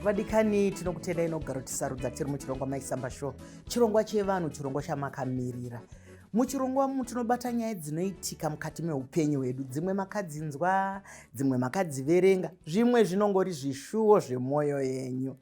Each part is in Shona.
Vadikani, tinokutendai nokugarotisarudza tiri muchirongwa Maisamba Show, chirongwa chevanhu, chirongwa chamakamirira. Muchirongwa umu tinobata nyaya dzinoitika mukati meupenyu hwedu, dzimwe makadzinzwa, dzimwe makadziverenga, zvimwe zvinongori zvishuwo zvemwoyo yenyu.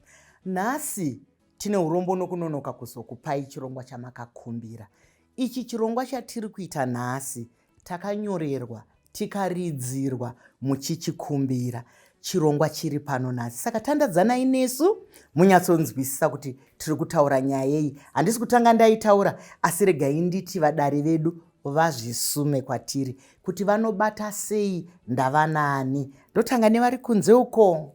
Nhasi tine urombo nokunonoka kuzokupai chirongwa chamakakumbira. Ichi chirongwa chatiri kuita nhasi takanyorerwa tikaridzirwa muchichikumbira chirongwa chiri pano nhasi. Saka tandadzanai nesu munyatsonzwisisa kuti tiri kutaura nyaya yei. Handisi kutanga ndaitaura, asi regai nditi vadare vedu vazvisume kwatiri kuti vanobata sei, ndavanaani. Ndotanga nevari kunze uko.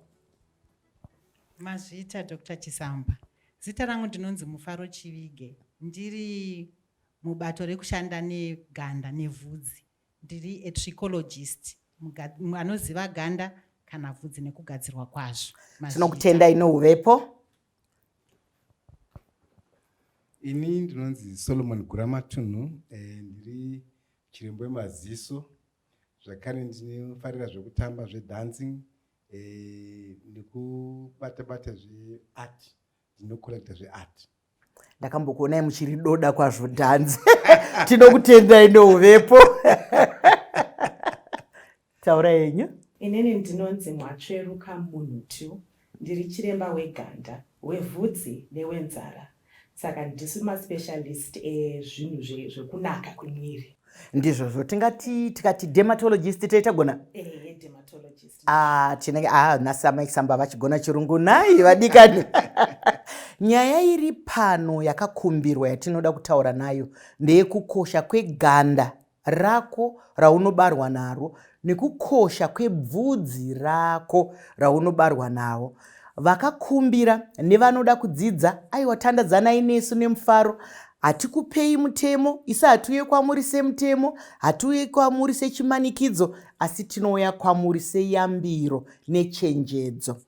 Mazvita Dr. Chisamba. Zita rangu ndinonzi Mufaro Chivige. Ndiri mubato rekushanda neganda nevhudzi. Ndiri a trichologist, anoziva ganda kana vhudzi nekugadzirwa kwazvo. Tinokutendai nouvepo. Ini ndinonzi Solomon Guramatunhu, eh, ndiri chiremba wemaziso zvakare ndinofarira zvekutamba zvedancing eh, nekubata bata zveart, ndinocollecta zveart. Ndakambokuonai muchiridoda kwazvo dhanzi. Tinokutendai nouvepo. Taura yenyu. Inini ndinonzi Mwatsveruka Munhutu, ndiri chiremba weganda, wevhudzi newenzara. Saka ndisu maspecialist ezvinhu zvekunaka kwemwiri. Ndizvozvo, tingati tikati dermatologist toita gona? Ehe, dermatologist. Ah, tinenge ah, nhasi amai Samba vachigona chirungu nhai vadikani. Nyaya iri pano yakakumbirwa yatinoda kutaura nayo ndeyekukosha kweganda rako raunobarwa naro nekukosha kwebvudzi rako raunobarwa nawo. Vakakumbira nevanoda kudzidza, aiwa, tandadzanai nesu nemufaro. Hatikupei mutemo, isu hatiuye kwamuri semutemo, hatiuye kwamuri sechimanikidzo, asi tinouya kwamuri seyambiro nechenjedzo.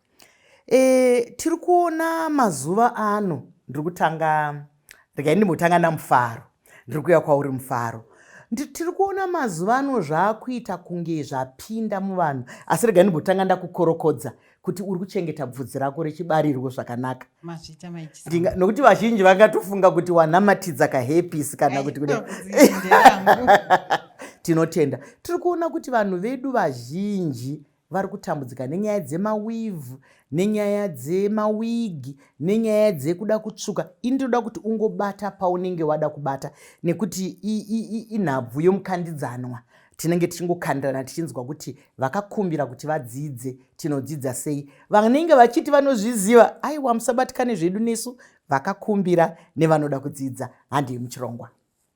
E, tiri kuona mazuva ano, ndiri kutanga, regai ndimbotanga naMufaro, ndiri kuuya kwauri Mufaro. Tiri kuona mazuva ano zvaakuita kunge zvapinda muvanhu, asi regai ndimbotanga ndakukorokodza kuti uri kuchengeta bvudzi rako rechibarirwo zvakanaka. Mazvita Mai Nokuti vazhinji vangatofunga kuti wanamatidza kahepisi kana kuti kune tinotenda. Tiri kuona kuti vanhu vedu vazhinji vari kutambudzika nenyaya dzemawivhu, nenyaya dzemawigi, nenyaya dzekuda kutsvuka. Ini ndinoda kuti ungobata paunenge wada kubata, nekuti inhabvu yomukandidzanwa. Tinenge tichingokandirana tichinzwa kuti vakakumbira kuti vadzidze, tinodzidza sei. Vanenge vachiti vanozviziva, aiwa, musabatikane zvedu nesu, vakakumbira nevanoda kudzidza. Handei muchirongwa.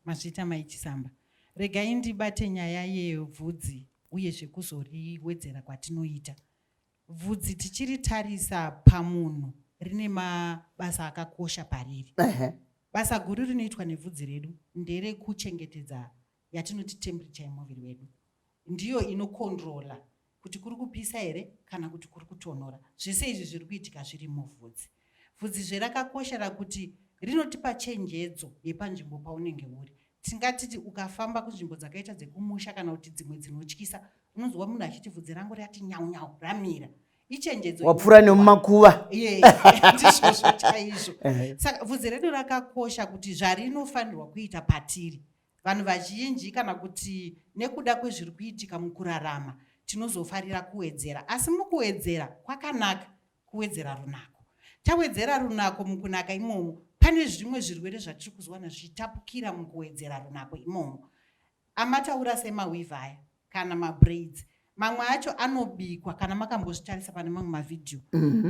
Mazvita Mai Chisamba. Regai ndibate nyaya yevhudzi uye zvekuzoriwedzera kwatinoita. Vhudzi tichiritarisa pamunhu rine mabasa akakosha pariri. Basa guru rinoitwa nevhudzi redu nderekuchengetedza yatinoti temperature yemuviri wedu. Ndiyo inokontrola kuti kuri kupisa here kana kuti kuri kutonhora. Zvese izvi zviri kuitika zviri muvhudzi. Vhudzizve rakakoshera kuti rinotipa chenjedzo yepanzvimbo paunenge uri. Tingatiti ukafamba kunzvimbo dzakaita dzekumusha kana kuti dzimwe dzinotyisa, unonzwa munhu achiti vhudzi rangu rati nyau nyau ramira. Ichenjedzo. Wapfuura nemumakuva. Ndizvozvo chaizvo. Saka vhudzi redu rakakosha kuti zvarinofanirwa kuita patiri. Vanhu vazhinji kana kuti nekuda kwezviri kuitika mukurarama tinozofarira kuwedzera, asi mukuwedzera kwakanaka kuwedzera runako. Tawedzera runako mukunaka imomo, pane zvimwe zvirwere zvatiri kuzowana zvichitapukira mukuwedzera runako imomo. Amataura semawivhi aya kana mabraids, mamwe acho anobikwa, kana makambozvitarisa pane mamwe mavhidhiyo,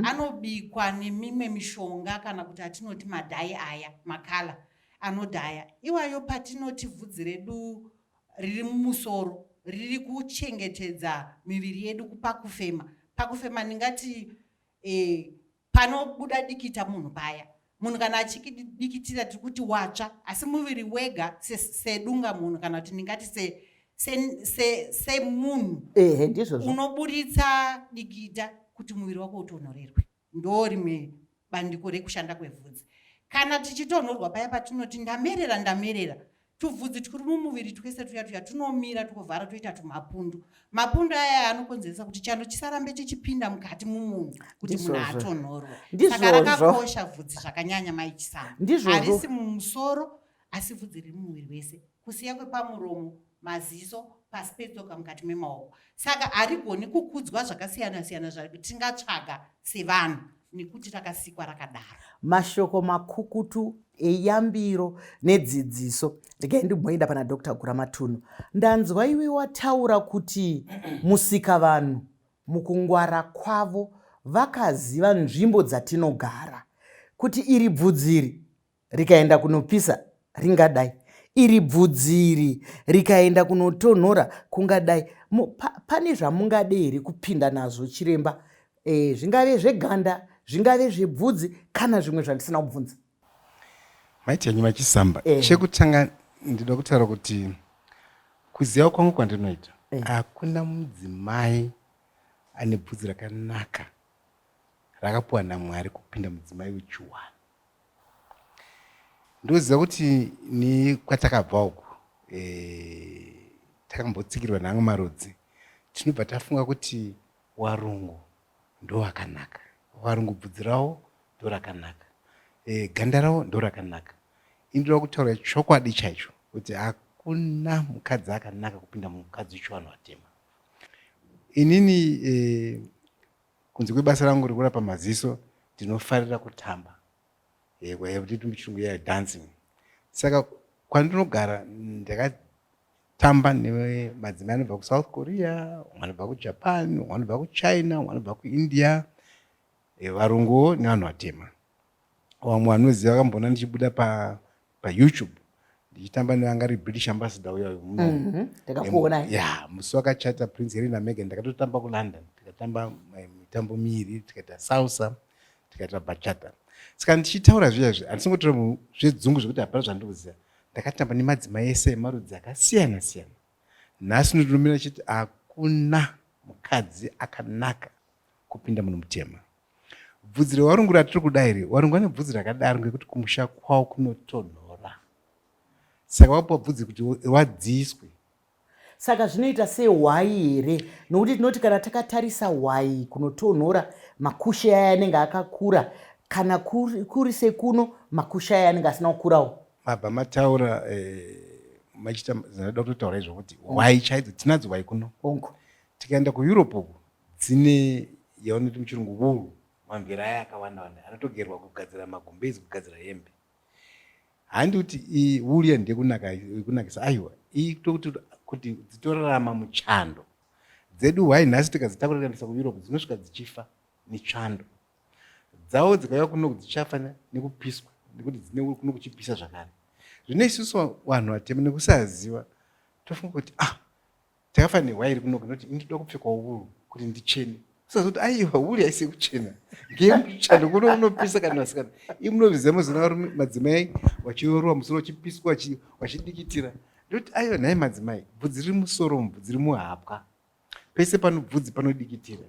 anobikwa nemimwe mishonga kana kuti atinoti madhai aya, makala anodhaya iwayo. Patinoti vhudzi redu riri mumusoro riri kuchengetedza miviri yedu pakufema, pakufema ndingati panobuda dikita munhu paya, munhu kana achidikitira tiri kuti watsva, asi muviri wega sedunga munhu kana kuti ndingati semunhu Ndizvozvo. unoburitsa dikita kuti muviri wako utonhorerwe. Ndo rimwe bandiko rekushanda kwevhudzi. Kana tichitonhorwa paya patinoti ndamerera ndamerera, Tubvudzi turi mumuviri twese tuya tuya tunomira twovhara toita tumapundu. Mapundu aya anokonzeresa kuti chando chisarambe chichipinda mukati mumunhu kuti munhu atonhorwe. Saka rakakosha bvudzi zvakanyanya mai Chisamba. Harisi mumusoro asi bvudzi riri mumuviri wese kusiya kwepamuromo, maziso, pasi petsoka, mukati memaoko. Saka harigoni kukudzwa zvakasiyana siyana zvatingatsvaga sevanhu nekuti rakasikwa rakadaro. Mashoko makukutu eyambiro nedzidziso. Regai ndimboenda pana Dr. Guramatunhu. Ndanzwa iwe wataura kuti musikavanhu mukungwara kwavo vakaziva nzvimbo dzatinogara kuti iri bvudzi iri rikaenda kunopisa ringadai iri bvudzi iri rikaenda kunotonhora kungadai pa, pane zvamungade here kupinda nazvo chiremba e, zvingave zveganda zvingave zvebvudzi kana zvimwe zvandisina kubvunza maiti henyu vachisamba e. Chekutanga ndinoda kutaura kuti kuziva kwangu kwandinoita eh. hakuna e. mudzimai ane bvudzi rakanaka rakapuwa namwari kupinda mudzimai wechiwani Ndoziva kuti nekwatakabva uku eh, takambotsikirwa neamwe marudzi tinobva tafunga kuti warungu ndowakanaka warungu bvudzi ravo ndorakanaka e, ganda ravo ndorakanaka indoda kutaura chokwadi chaicho kuti hakuna mukadzi akanaka kupinda mukadzi wechivanhu vatema inini e, Kunze kwebasa rangu rekurapa maziso, ndinofarira kutamba. Yekuti muchirungu ya dancing. Saka kwandinogara ndakatamba nemadzimai anobva kuSouth Korea, umwe anobva kuJapan, umwe anobva kuChina, umwe anobva kuIndia, varunguwo nevanhu vatema. Vamwe vanoziva vakamboona ndichibuda pa payoutube ndichitamba neanga ari british ambassador uya mhm, ndakakuona ya musi wakachata prince harry namegan ndakatotamba kulondon tikatamba mitambo miiri tikaita salsa tikaita bachata saka ndichitaura zviya izvi handisingotora zvedzungu zvekuti hapana zvandiri kuziva ndakatamba nemadzimai ese emarudzi akasiyana siyana nhasi ndinotomira chiti hakuna mukadzi akanaka kupinda munhu mutema Bvudzi rewarungu ratiri kuda iri, warungu vane bvudzi rakadaro ngekuti kumusha kwavo kunotonhora. Saka wapuwa bvudzi kuti wadziiswe. Saka zvinoita sehwai here? Nokuti tinoti kana takatarisa hwai kunotonhora makushe aya anenge akakura, kana kuri, kuri sekuno makushe aya anenge asina kukurawo. Mabva mataura eh, machita zvinoda kutotaura izvo kuti hwai chaidzo tinadzo hwai kuno. Hongu. Tikaenda kuEurope uku Dzine yavanoti muchirungu wool, mamvere aya akawanda wanda anotogerwa kugadzira magumbezi, kugadzira hembe. Handi kuti iyi wool iya ndekunaka yekunakisa aiwa, itokuti kuti dzitorarama muchando. Dzedu hwai nhasi tikadzitakura tikaendesa kuEurope dzinosvika dzichifa nechando. Dzavo dzikauya kuno dzichafa nekupiswa nekuti dzine kuno kuchipisa zvakare. Zvino isusu vanhu vatema nekusaziva tofunga kuti ah takafanira nehwai iri kunoku noti ndinoda kupfekawo wuru kuti ndichene usazoti aiwa wuru haisi yekuchena ngeyemuchando kuno unopisa kana vasikana ii munozviziva muzona varume madzimai wachiroorwa musoro wachipiswa wachidikitira ndoti aiwa nhai madzimai bvudzi riri musoro bvudzi riri muhapwa pese pano bvudzi panodikitira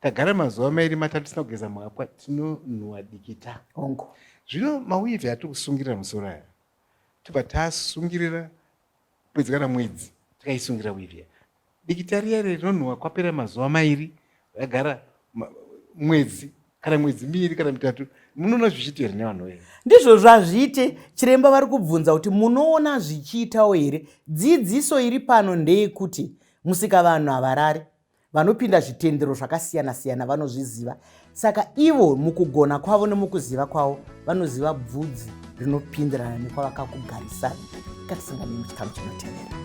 tagara mazuva mairi matatu tisina kugeza muhapwa tinonhuwa dikita zvino mawivhi atiri kusungirira musoro aya tobva tasungirira Kupedza kana mwedzi takaisungira wivhi iya. Dikita riya riya rinonhuwa kwapera mazuva mairi ragara mwedzi kana mwedzi miiri kana mitatu munoona zvichiita here nevanhu here? Ndizvo zvazviite chiremba vari kubvunza kuti munoona zvichiitawo here? Dzidziso iri pano ndeyekuti musikavanhu havarari. Vanopinda zvitendero zvakasiyana siyana vanozviziva saka ivo mukugona kwavo nemukuziva kwavo vanoziva bvudzi rinopindirana nekwavakakugarisai. Ngatisanganei muchikamu chinotevera.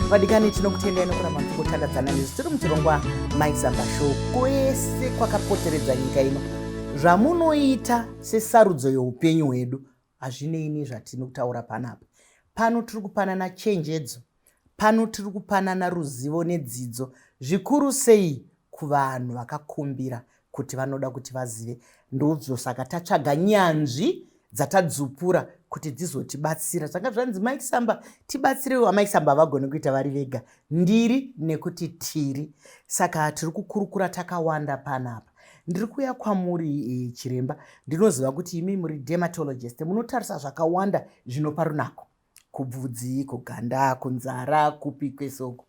Vadikani, tinokutendai nokuramba muchingotandadzana nesu. Tiri muchirongwa Mai Samba Show kwese kwakapoteredza nyika ino. Zvamunoita sesarudzo youpenyu hwedu hazvinei nezvatinotaura panapa. Pano tiri kupanana chenjedzo, pano tiri kupanana ruzivo nedzidzo, zvikuru sei kuvanhu vakakumbira kuti vanoda kuti vazive. Ndozvo saka tatsvaga nyanzvi dzatadzupura. kuti dzizotibatsira. Zvanga zvanzi Mike Samba tibatsirewo, Mike Samba havagoni kuita vari vega, ndiri nekuti tiri. Saka tiri kukurukura takawanda panapa. Ndiri kuuya kwamuri e, chiremba, ndinoziva kuti imi muri dermatologist, munotarisa zvakawanda zvinopa runako kubvudzi, kuganda, kunzara, kupi kwese uko.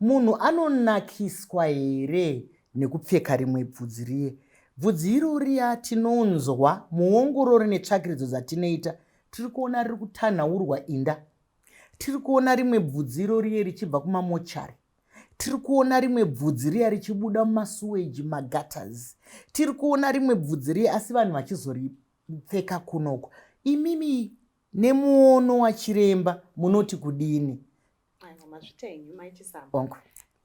Munhu anonakiswa here nekupfeka rimwe bvudzi riye? Bvudzi iro riya tinonzwa muongorori netsvakiridzo dzatinoita tiri kuona riri kutanhaurwa inda. Tiri kuona rimwe bvudzi iro riye richibva kumamochari. Tiri kuona rimwe bvudzi riya richibuda mumasuweji, mumagutters. Tiri kuona rimwe bvudzi riya asi vanhu vachizoripfeka kunoko. Imimi nemuono wachiremba munoti kudini? Aiwa, mazvita henyu Mai Chisamba. Onko.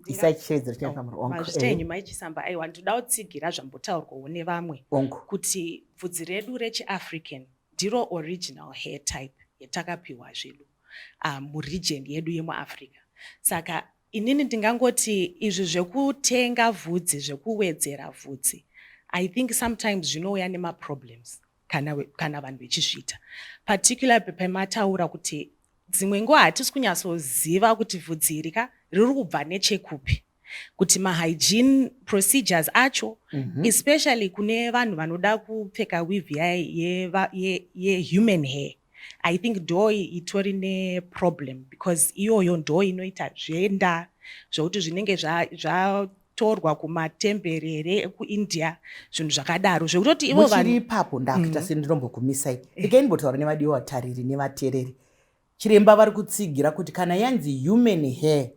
Isai chishevedzero chenyu pamuro. Onko. Mazvita henyu Mai Chisamba. Aiwa, ndinoda kutsigira zvambotaurwawo nevamwe. Onko. Kuti bvudzi redu rechiAfrican ndiro original hair type yatakapiwa zvedu muregion yedu yemuAfrica. Saka inini ndingangoti izvi zvekutenga vhudzi, zvekuwedzera vhudzi, I think sometimes zvinouya nemaproblems kana, kana vanhu vechizviita. Particularly pamataura kuti dzimwe nguva hatisi kunyatsoziva kuti vhudzi iri ka riri kubva nechekupi, kuti mahygiene procedures acho especially kune vanhu vanoda kupfeka weave yehuman hair, I think ndo itori neproblem because iyoyo ndo inoita zvenda zvokuti zvinenge zvatorwa kumatemberi ekuIndia, zvinhu zvakadaro zvekutoti ivo Muchiri ipapo, ndakuita sendinombokumisai, regai ndimbotaura nevadiwa vatariri nevateereri. Chiremba vari kutsigira kuti kana yanzi human hair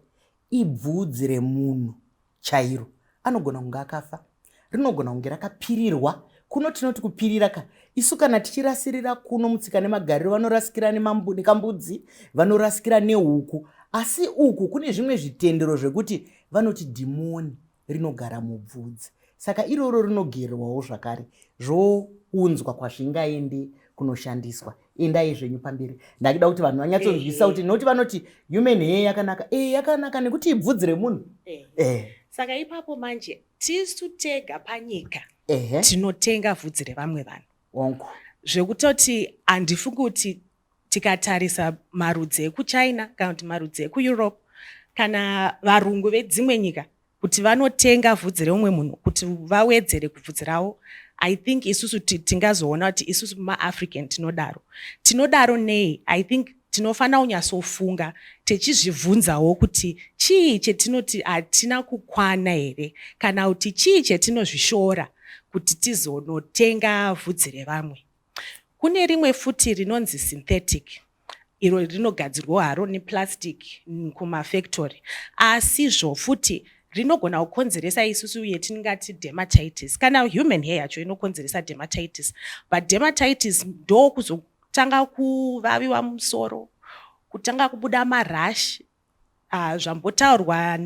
ibvudzi remunhu chairo, anogona kunge akafa, rinogona kunge rakapirirwa. Kuno tinoti kupirira ka isu kana tichirasirira kuno mutsika nemagariro, vanorasikira nekambudzi, vanorasikira nehuku, asi uku kune zvimwe zvitendero zvekuti vanoti dhimoni rinogara mubvudzi, saka iroro rinogerwawo zvakare zvounzwa kwazvingaende kunoshandiswa. Endai zvenyu pamberi, ndakuda kuti vanhu vanyatsonzwisisa kuti noti vanoti human hair yakanaka, e yakanaka nekuti ibvudzi remunhu. Saka ipapo manje tisu tega panyika tinotenga vhudzi revamwe vanhu. Zvekutoti handifungi kuti tikatarisa marudzi ekuChina kana kuti marudzi ekuEurope kana varungu vedzimwe nyika kuti vanotenga vhudzi reumwe munhu kuti vawedzere kubvudzi ravo. I think isusu tingazoona kuti isusu maAfrican tinodaro. Tinodaro nei? I think tinofanira kunyatsofunga techizvibvunzawo kuti chii chetinoti hatina kukwana here, kana kuti chii chetinozvishora kuti tizonotenga vhudzi revamwe. Kune rimwe futi rinonzi synthetic, iro rinogadzirwawo haro neplastic kumafactory, asizvo futi rinogona kukonzeresa isusu yetingati dermatitis. Kana human hair yacho inokonzeresa dermatitis, but dermatitis ndokuzotanga kuvaviwa musoro, kutanga kubuda marash, zvambotaurwa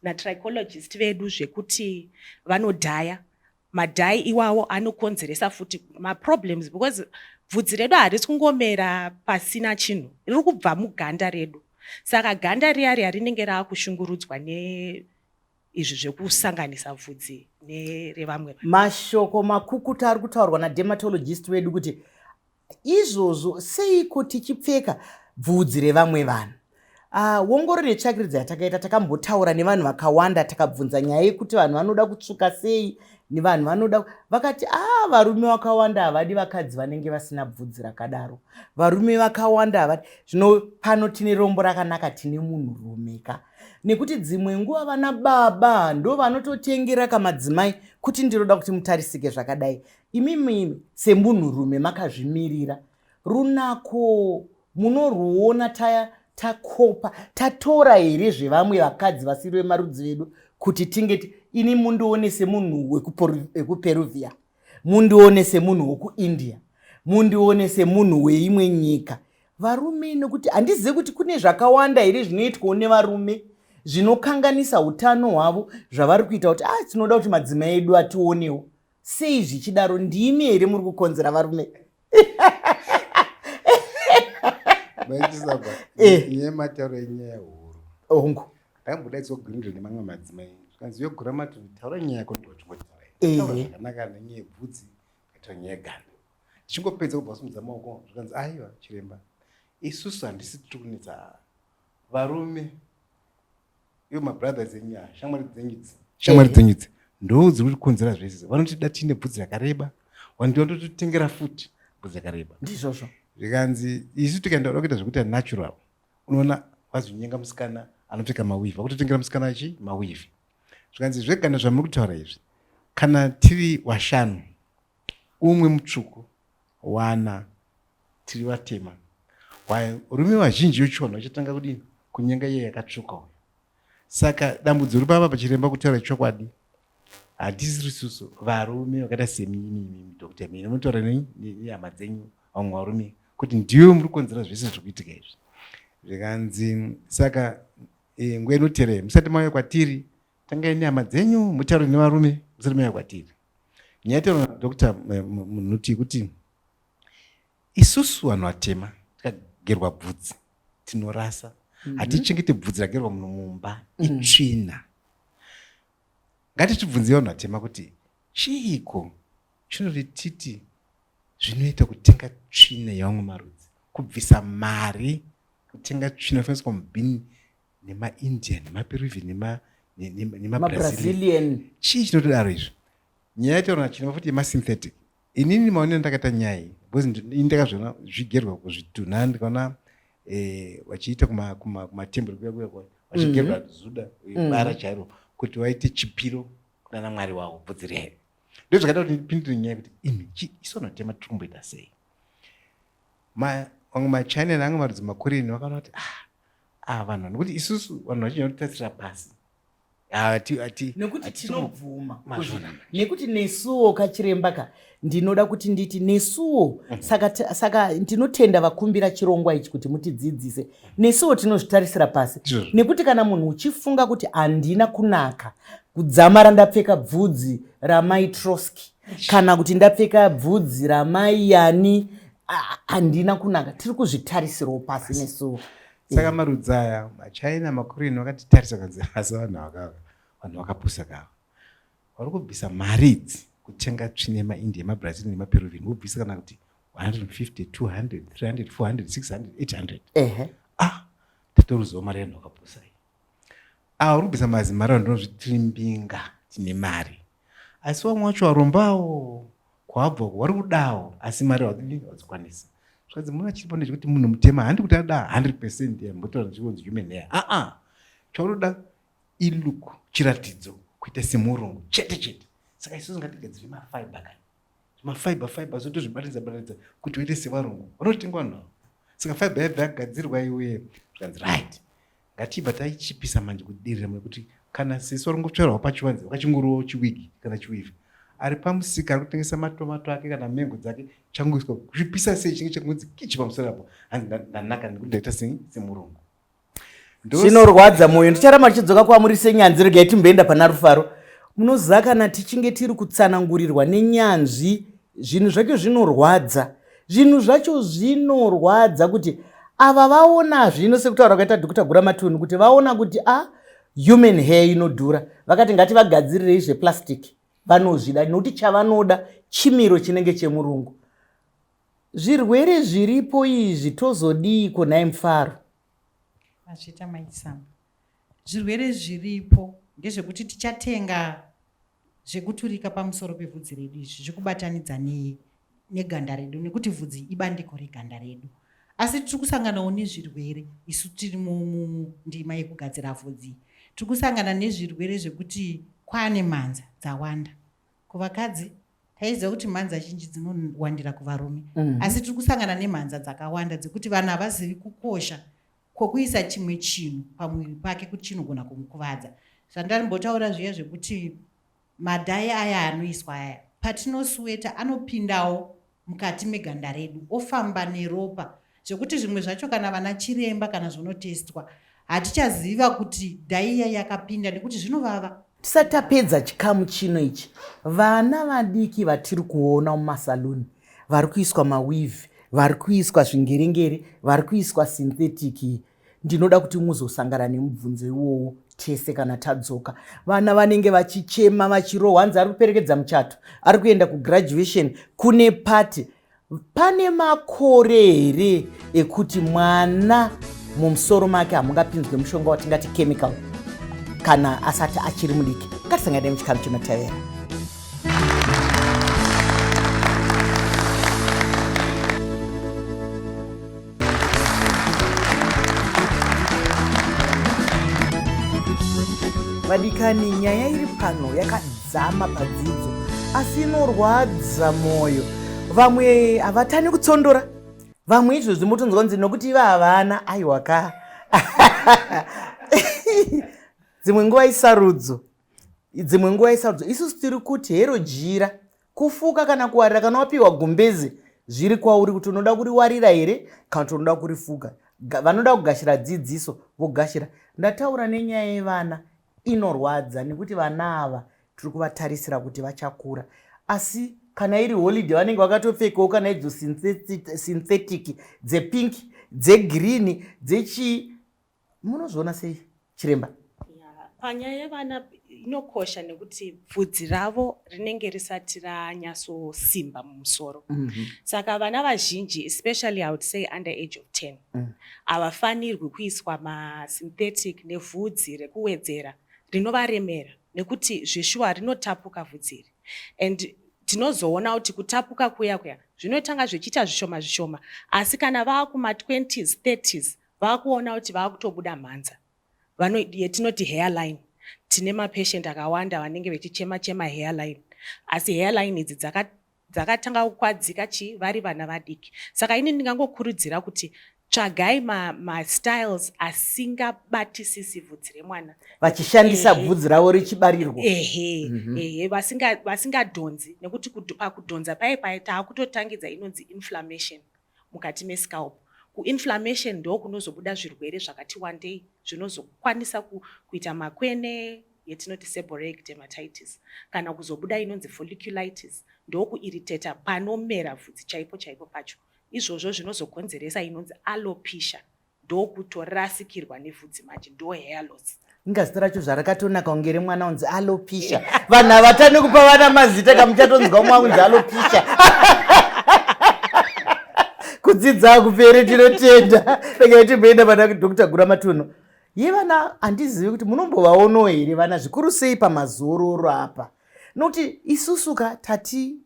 natrichologist vedu zvekuti vanodhaya madhai iwawo anokonzeresa futi maproblems, because bvudzi redu harisi kungomera pasina chinhu, riri kubva muganda redu. Saka ganda riya riya rinenge raakushungurudzwa neizvi zvekusanganisa bvudzi nerevamwe vanhu. Mashoko makukuta ari kutaurwa nadermatologist wedu kuti izvozvo seiko tichipfeka bvudzi revamwe vanhu. Wongororo yetsvakiridzo yatakaita, takambotaura nevanhu vakawanda, takabvunza nyaya yekuti vanhu vanoda kutsvuka sei, nevanhu vanoda, vakati a varume vakawanda havadi vakadzi vanenge vasina bvudzi rakadaro, varume vakawanda havadi. Zvino pano tine rombo rakanaka, tine munhurume ka, nekuti dzimwe nguva vana baba ndo vanototengera kamadzimai kuti ndinoda kuti mutarisike zvakadai. Imimi semunhurume makazvimirira, runako munorwuona taya takopa tatora here zvevamwe vakadzi vasiri vemarudzi vedu kuti tinge ini mundione semunhu wekuPeruvia, mundione semunhu wekuIndia, mundione semunhu weimwe nyika, varume? Nekuti handizivi kuti kune zvakawanda here zvinoitwawo nevarume zvinokanganisa utano hwavo zvavari kuita kuti ah, tinoda kuti madzimai edu ationewo sei. Zvichidaro ndimi here muri kukonzera varume? Maichisamba, nyaya matauro enyaya huru. Hongu. Ndakambodaidzwa kuGrindel nemamwe madzimai, zvikanzi yogura mati taura nyaya yako, ndochingotaura zvakanaka nenyaya yebvudzi, taura nyaya yeganda. Tichingopedza kubva vasimudza maoko zvikanzi aiwa chiremba isusu handisi tiri kunetsa varume ivo mabrothers enyu aya shamwari dzenyu idzi shamwari dzenyu idzi ndo dziri kutikonzera zvese vanotida tiine bvudzi rakareba vanotitengera futi bvudzi rakareba ndizvozvo zvikanzi isu tikaenda kuda kuita zvekuita natural unoona vazonyenga musikana anopfeka mawivi vakutotengera musikana chi mawivi zvikanzi zvegana zvamuri kutaura izvi kana tiri washanu umwe mutsvuku wana tiri vatema varume vazhinji yochivanhu vachatanga kudini kunyenga iye yakatsvuka uyo saka dambudziko riri papa pachiremba kutaura chokwadi hatisiri susu varume vakaita semimi doctor mini munotaura nehama dzenyu vamwe varume kuti ndiwe muri kukonzera zvese zviri kuitika izvi zvikanzi saka e, nguva inoterei musati mauya kwatiri tangai nehama dzenyu mutaure nevarume musati mauya kwatiri nyaya taura nadoctor eh, munhuti kuti isusu vanhu vatema tikagerwa bvudzi tinorasa mhm. hatichengete bvudzi ragerwa munhu mumba mhm. itsvina ngatitibvunzei vanhu vatema kuti chiiko chinoti titi zvinoita kutenga tsvina yevamwe marudzi kubvisa mari kutenga tsvina faniswa mubhini nemaindian nemaperuvian nemabrazilian chii chinotodaro izvo nyaya yataura nachiremba futi yemasynthetic inini maonero ndakaita nyaya iyi because ini ndakazviona zvigerwa kuzvitunha ndikaona eh, vachiita kumatemberi kuya kuya kuya vachigerwa mhm. zuda eh, bara chairo kuti vaite chipiro kunana mwari wavo bvudzi riya ndo zvakaita kuti ndipindire nyaya yekuti imi isu vanotema tiri kumboita sei mamwe machina neamwe marudzi makorean vakaona kuti ah ah vanhu nekuti isusu vanhu vachinja kutitarisira pasi nekuti tinobvuma nekuti nesuwo kachiremba ka ndinoda kuti nditi nesuwo mhm. saka, saka ndinotenda vakumbira chirongwa ichi kuti mutidzidzise nesuwo tinozvitarisira pasi nekuti kana munhu uchifunga kuti handina kunaka kudzamara ndapfeka bvudzi ramai troski kana kuti ndapfeka bvudzi ramai yani handina kunaka tiri kuzvitarisirawo pasi nesuwo saka marudzi aya machina makorean vakatitarisa kanzi asi vanhu vakava vanhu vakapusa kava vari kubvisa mari idzi kutenga tsvina yemaindia emabrazil nemaperuvian vobvisa kana kuti 150 200 300 400 600 800 ehe ah tatoruziva mari yanhu vakapusa iyi ah uri kubvisa mazimari vanhu ndinozvitiri mbinga tine mari asi vamwe vacho varombawo kwabva uko vari kudawo asi mari havadini havadzikwanisi zvikanzi muna chiripo ndechekuti munhu mutema handi kuti ada 100 percent yambotaura ndichikonzi human hair aa chaunoda ilook chiratidzo kuita semurungu chete chete saka isusu ngatigadzire mafiber kani mafiber fiber so tozvibatanidza batanidza kuti uite sevarungu vanotenga vanhu ava saka fiber yabva yagadzirwa iwe zvikanzi right ngatibva taichipisa manje kudirira nekuti kana sisi vari kungotsvairwawo pachivanze vakachingorowo chiwigi kana chiwivi ari pamusika ari kutengesa matomato ake kana mengo dzake changoiswa kuchipisa sei chinge chakunzi kichi pamusoro apo hanzi ndanaka nekuti ndaita semurungu Zvinorwadza mwoyo. Ndicharamba ndichidzoka kwamuri senyanzvi. Regai timboenda pana Rufaro. Munoziva kana tichinge tiri kutsanangurirwa nenyanzvi zvinhu zvacho zvinorwadza. Zvinhu zvacho zvinorwadza kuti ava vaona zvino sekutaura kwaita Dhokota Guramatunhu kuti vaona kuti a ah, human hair inodhura vakati ngativagadzirirei zveplastic vanozvida nokuti chavanoda chimiro chinenge chemurungu. Zvirwere zviripo izvi tozodiiko nhai Mufaro? Mazvita mai Chisamba. Zvirwere zviripo ndezvekuti tichatenga zvekuturika pamusoro pevhudzi redu izvi zvekubatanidza neganda redu nekuti vhudzi ibandiko reganda redu. Asi tiri kusanganawo nezvirwere isu tiri mundima yekugadzira vhudzi. Tiri kusangana nezvirwere zvekuti kwaane mhanza dzawanda. Kuvakadzi taiziva kuti mhanza zhinji dzinowandira kuvarume mm -hmm. asi tiri kusangana nemhanza dzakawanda dzekuti vanhu havazivi kukosha kwokuisa chimwe chinhu pamuviri pake kuti chinogona kumukuvadza zvandarimbotaura zviya zvekuti madhai aya anoiswa aya patinosweta anopindawo mukati meganda redu ofamba neropa zvekuti zvimwe zvacho kana vana chiremba kana zvonotestwa hatichaziva kuti dhaiya yakapinda nekuti zvinovava. Tisati tapedza chikamu chino ichi, vana vadiki vatiri kuona mumasaluni vari kuiswa maweave, vari kuiswa zvingerengere, vari kuiswa synthetic iyi, ndinoda kuti muzosangana nemubvunzo iwowo tese kana tadzoka. Vana vanenge vachichema vachirohwa, hanzi ari kuperekedza muchato, ari kuenda kugraduation, kune party. Pane makore here ekuti mwana mumusoro make hamungapinzwe mushonga watingati chemical kana asati achiri mudiki? Ngatisangane muchikamu chinotevera. Vadikani, nyaya iri pano yakadzama padzidzo asi inorwadza mwoyo. Vamwe havatani kutsondora, vamwe izvozvi motonzwa kunzi nokuti iva havana. Aiwa ka dzimwe nguva isarudzo, dzimwe nguva isarudzo. Isusu tiri kuti hero jira kufuka kana kuwarira kana wapiwa gumbeze zviri kwauri kuti unoda kuriwarira here kana kuti unoda kurifuka. Vanoda kugashira dzidziso vogashira. Ndataura nenyaya yevana inorwadza nekuti vana ava tiri kuvatarisira kuti vachakura, asi kana iri holiday vanenge vakatopfekawo kana idzo synthetic dzepink, dzegreen, dzechii. Munozviona sei chiremba? Panyaya yevana inokosha nekuti bvudzi ravo rinenge risati ranyatsosimba mumusoro. Saka vana vazhinji, especially I would say under age of 10, havafanirwi kuiswa masynthetic nevhudzi rekuwedzera rinovaremera, nekuti zveshuwa rinotapuka vhudzi iri. And tinozoona kuti kutapuka kuya kuya zvinotanga zvichiita zvishoma zvishoma, asi kana vaakuma 20s 30s vakuona kuti vakutobuda mhanza yetinoti hairline. Tine mapatient akawanda vanenge vechichema chema hairline, asi hairline idzi dzakatanga kukwadzika chi vari vana vadiki. Saka ini ndingangokurudzira kuti tsvagai mastyles ma asingabatisisi bvudzi remwana, vachishandisa bvudzi ravo richibarirwa. Ehe. Ehe, vasingadhonzi, nekuti pakudhonza paye paye taakutotangidza inonzi inflammation mukati mescalp. Kuinflammation ndo kunozobuda zvirwere zvakati wandei zvinozokwanisa kuita makwene yetinoti seborrheic dermatitis, kana kuzobuda inonzi folliculitis, ndokuiriteta panomera vhudzi chaipo chaipo pacho. Izvozvo zvinozokonzeresa inonzi alopecia, ndokutorasikirwa nevhudzi manje, ndo hair loss. Inga zita racho zvarakatonaka kunge remwana unzi alopisha. Vanhu havatani kupa vana mazita kamuchatonzwa umwe unzi alopisha. Kudzidza hakupere, tinotenda. Regai timboenda pana Dr. Guramatunhu. Yevana handizivi kuti munombovaonawo here vana, zvikuru sei pamazororo apa, nokuti isusu ka tati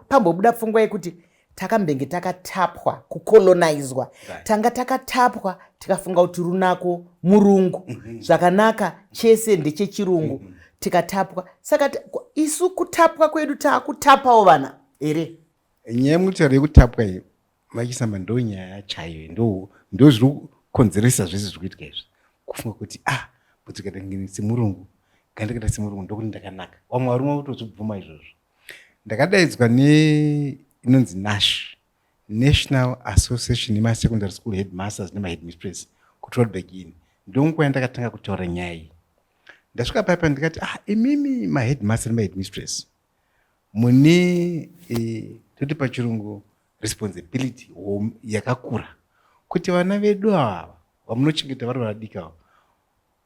pambobuda pfungwa yekuti takambenge takatapwa, kucolonizwa, tanga takatapwa tikafunga kuti runako murungu, zvakanaka chese ndechechirungu, tikatapwa. Saka isu kutapwa kwedu taakutapawo vana here? Nyaya yemutauro yekutapwa iyi, Machisamba, ndo nyaya chaiyo, ndo zviri kukonzeresa zvese zviri kuitika izvi. Kufunga kuti bvudzi kaita semurungu, ganda kaita semurungu, ndokuti ndakanaka. Vamwe varume votozvibvuma izvozvo. Ndakadaidzwa neinonzi NASH, National Association yemaSecondary School Headmasters nemaHeadmistress, kuTrollback Inn. Ndonguva yandakatanga kutaura nyaya iyi. Ndasvika paipa ndikati, imimi maheadmaster nemaheadmistress mune toti pachirungu responsibility yakakura kuti vana vedu ava vamunochengeta vari vadiki ava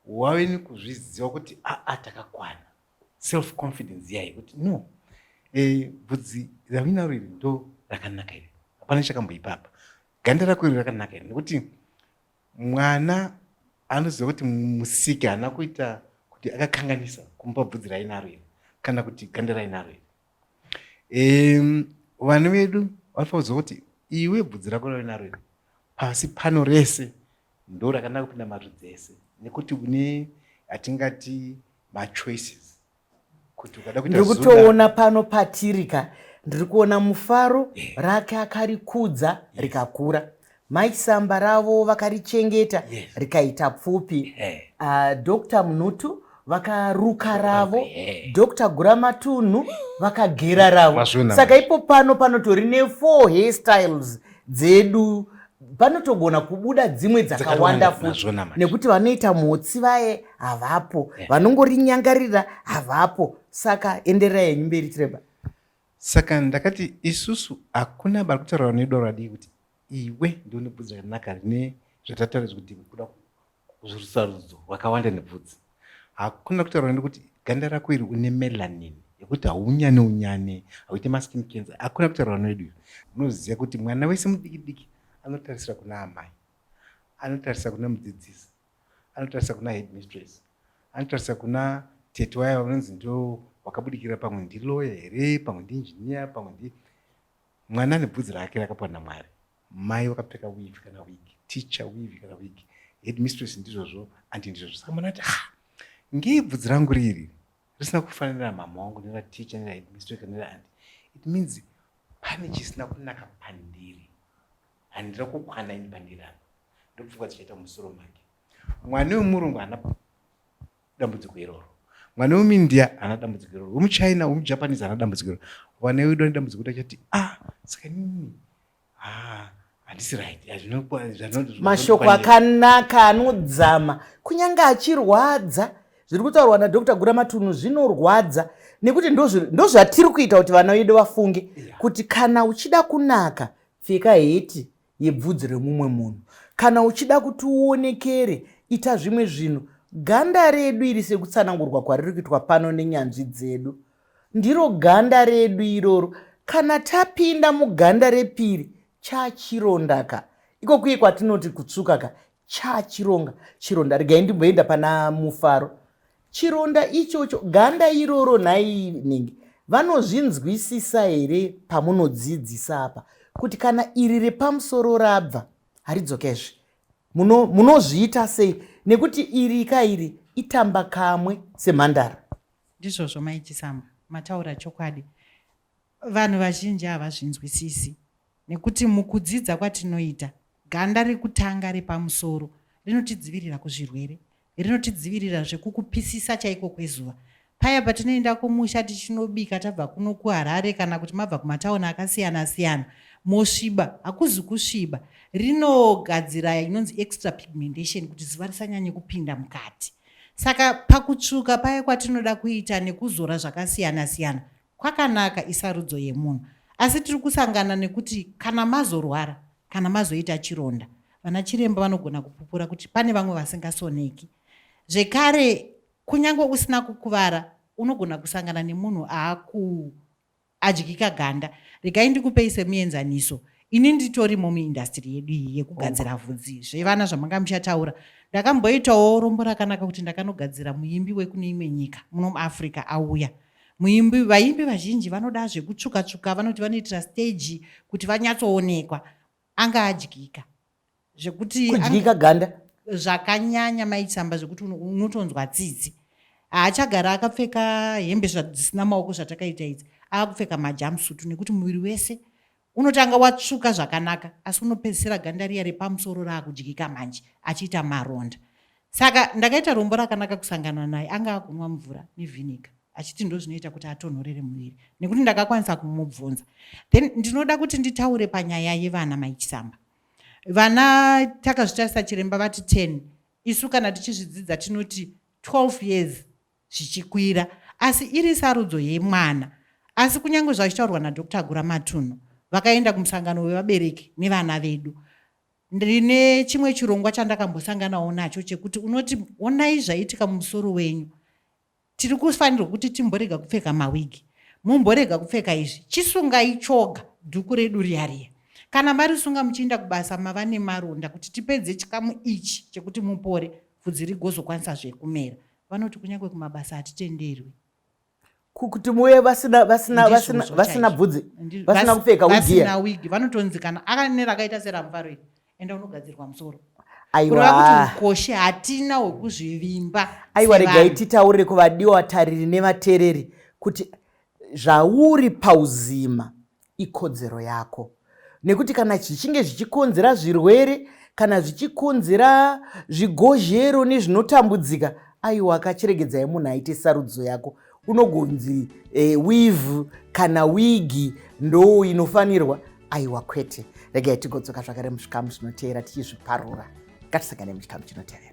wave nekuzviziva kuti takakwana, self confidence yayo kuti no, bvudzi ravinaro iri ndo rakanaka iri, hapana chakamboipa apa, ganda rako iri rakanaka iri. Nekuti mwana anoziva kuti musiki haana kuita kuti akakanganisa kumupa bvudzi rainaro iri kana kuti ganda rainaro iri. Vana vedu vanofanira kuziva kuti iwe bvudzi rako rainaro iri pasi pano rese ndo rakanaka kupinda marudzi ese, nekuti une atingati machoices kuti ukada kuita Ndiri kutoona pano patirika, ndiri kuona Mufaro rake akarikudza rikakura, Maisamba ravo vakarichengeta rikaita pfupi, Dr Munutu vakaruka ravo, Dr Guramatunhu vakagera ravo. Saka ipo pano panotori ne4 hairstyles dzedu, panotogona kubuda dzimwe dzakawanda futi, nekuti vanoita motsi vaye havapo, vanongorinyangarira havapo. Saka endererai henyu mberi, chiremba. Saka ndakati isusu hakuna bari kutaura nedu radii kuti iwe ndione bvudzi rakanaka rine zvatataura kuti kuda rusarudzo rwakawanda nebvudzi. Hakuna kutaura nekuti ganda rako iri une melanin yekuti haunyane unyane, hauite maskin cancer. Hakuna kutaura vanoedu. Unoziva kuti mwana wese mudiki diki anotarisira kuna amai, anotarisa kuna mudzidzisi, anotarisa kuna headmistress, anotarisa kuna tete waya vanonzi ndo wakabudikira, pamwe ndiloya here, pamwe ndiinjiniya, pamwe ndi mwana ane bvudzi rake rakapiwa naMwari. Mai vakapfeka weave kana wig, teacher weave kana wig, headmistress ndizvozvo, anti ndizvozvo. Saka mwana ati, ah, ngei bvudzi rangu riri risina kufanira mama wangu nerateacher neraheadmistress neraanti? It means pane chisina kunaka pandiri, handina kukwana ini pandiri apa. Ndopfungwa dzichaita mumusoro make. Mwana wemurungu haana dambudziko iroro, mwana wemuIndia haana dambudziko iroro, wemuChina, wemuJapanese haana dambudziko iroro. Vana vedu vane dambudziko kuti achati, ah, saka nini, ah, handisi right. Mashoko akanaka anodzama kunyange achirwadza. Zviri kutaurwa naDr Guramatunhu zvinorwadza nekuti ndozvatiri kuita kuti vana vedu vafunge kuti kana uchida kunaka, pfeka heti yebvudzi remumwe munhu. Kana uchida kuti uonekere, ita zvimwe zvinhu. Ganda redu iri, sekutsanangurwa kwariri kuitwa pano nenyanzvi dzedu, ndiro ganda redu iroro. Kana tapinda muganda repiri, chachirondaka iko kuye kwatinoti kutsvuka ka, chachironga chironda. Regai ndimboenda pana Mufaro. Chironda ichocho, ganda iroro, nhai nhingi, vanozvinzwisisa here pamunodzidzisa apa kuti kana iri repamusoro rabva haridzokezve? Munozviita sei? Nekuti iri ka iri itamba kamwe semhandara. Ndizvozvo, Mai Chisamba, mataura chokwadi. Vanhu vazhinji havazvinzwisisi nekuti mukudzidza kwatinoita, ganda rekutanga repamusoro rinotidzivirira kuzvirwere, rinotidzivirira zvekukupisisa chaiko kwezuva. Paya patinoenda kumusha tichinobika tabva kuno kuHarare kana kuti mabva kumatauni akasiyana siyana, mosviba, hakuzi kusviba, rinogadzira inonzi extra pigmentation kuti zuva risanyanye kupinda mukati. Saka pakutsvuka paya kwatinoda kuita nekuzora zvakasiyana siyana kwakanaka, isarudzo yemunhu. Asi tiri kusangana nekuti kana mazorwara, kana mazoita chironda, vana chiremba vanogona kupupura kuti pane vamwe vasingasoneki. Zvekare, kunyange usina kukuvara, unogona kusangana nemunhu aaku adyika ganda. Regai ndikupei semuenzaniso, ini nditorimo muindastry yedu iyi yekugadzira vhudzi zvevana zvamanga muchataura. Ndakamboitawo rombo rakanaka kuti ndakanogadzira muimbi wekune imwe nyika muno muAfrica auya. Muimbi, vaimbi vazhinji vanoda zvekutsvuka tsvuka, vanoti vanoitira stage kuti vanyatsoonekwa. Anga adyika zvekuti kudyika ganda zvakanyanya, Maitsamba, zvekuti unotonzwa tsitsi. Haachagara akapfeka hembe dzisina maoko zvatakaita idzi, akupfeka majumpsuit nekuti muviri wese unotanga watsvuka zvakanaka, asi unopedzisira ganda riya repamusoro raakudyika manje, achiita maronda. Saka ndakaita rombo rakanaka kusangana naye anga akunwa mvura nevhiniga, achiti ndo zvinoita kuti atonhorere muviri, nekuti ndakakwanisa kumubvunza. Then ndinoda kuti nditaure panyaya yevana, Maichisamba. Vana takazvitarisa, chiremba vati 10, isu kana tichizvidzidza tinoti 12 years zvichikwira, asi iri sarudzo yemwana. Asi kunyange zvachitaurwa naDr Guramatunhu, vakaenda kumusangano wevabereki nevana vedu, ndine chimwe chirongwa chandakambosanganawo nacho chekuti unoti, onai zvaitika mumusoro wenyu, tiri kufanirwa kuti timborega kupfeka mawigi, mumborega kupfeka izvi, chisungai choga dhuku redu riya riya. Kana marisunga muchiinda kubasa mava nemaronda, kuti tipedze chikamu ichi chekuti mupore, bvudzi rigozokwanisa zvekumera. Vanoti kunyange kumabasa hatitenderwi kuti muuye vasina vasina vasina vasina bvudzi, vasina kupfeka wigi. Vasina wigi. Vanotonzi kana akane rakaita seramufaro iri, enda unogadzirwa musoro. Kureva kuti ukoshe hatina hwekuzvivimba. Aiwa, regai titaurire kuvadiwa vatariri nevateereri kuti zvauri pauzima ikodzero yako, nekuti kana zvichinge zvichikonzera zvirwere, kana zvichikonzera zvigozhero nezvinotambudzika, aiwa, kachiregedzai munhu aite sarudzo yako. Unogonzi weave kana wigi ndo inofanirwa, aiwa, kwete. Regai tigodzoka zvakare muzvikamu zvinoteera tichizviparura. Ngatisangane muchikamu chinotevera.